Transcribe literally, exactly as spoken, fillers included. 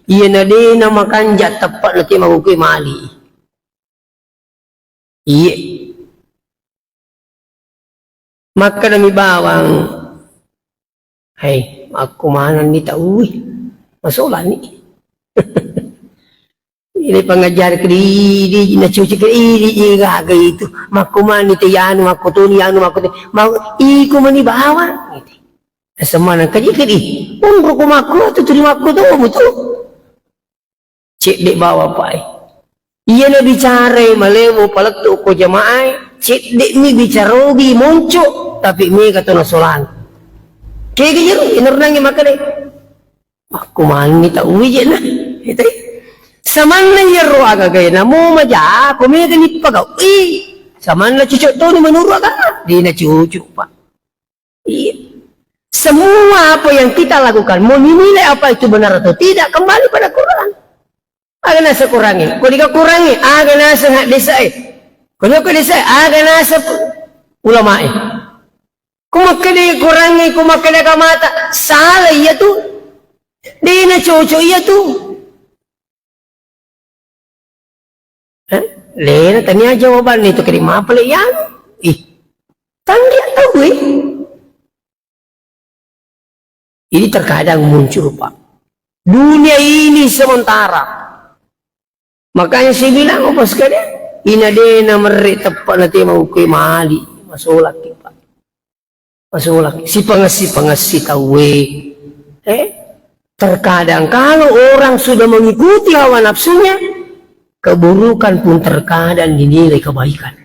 Iyana de namakanja teppa na te makkukue mali. Iye. Makkedami bawang, "Hai, makkumanenni tauwe, masolani." Ini pengajar ke di, di, na cuci ke di, di, gaga itu. Makkumani te yanu, makkutuni yanu, makkutuni. Mau, iku mani bawang. Gitu. Semana kaji ke di. Unru ku makku, tu turi makku tu, betul. Cedde bawa pae. Iyana bicara malewo palettu ko jamaah, cedde mi bicara ogi monco, tapi mega to nasolang. Kega jero, inernangi makane. Makkumanni tau wijena. Itu. Samanna iyaro agagae, namo maja, ko mega ni pagau. Ih, samanna cucuk toni menurut agama. Dina cucuk, Pak. Iya. Semua apa yang kita lakukan, mau dinilai apa itu benar atau tidak, kembali pada Quran. Aga nasa Qurangnge? Ko dika Qurangnge, aga nasa desa e? Ko nyoko desa e, aga nasa ulama e? Ko makkeda Qurangnge, ko makkeda agamata, salah iya tu. Dena cocok iya tu. Eh, lena tania jawabanna itu, kedi mapale iyanu. Ih, tanre tau e. Ini terkadang muncul, Pak. Dunia ini sementara. Makanya saya bilang, oh, pas kalian, ina dena merre teppa na tema ukui mali, masolaki, Pak. Masolang, sipangessi-pangessi tauwe. Eh, terkadang kalau orang sudah mengikuti hawa nafsunya, keburukan pun terkadang dinilai kebaikan.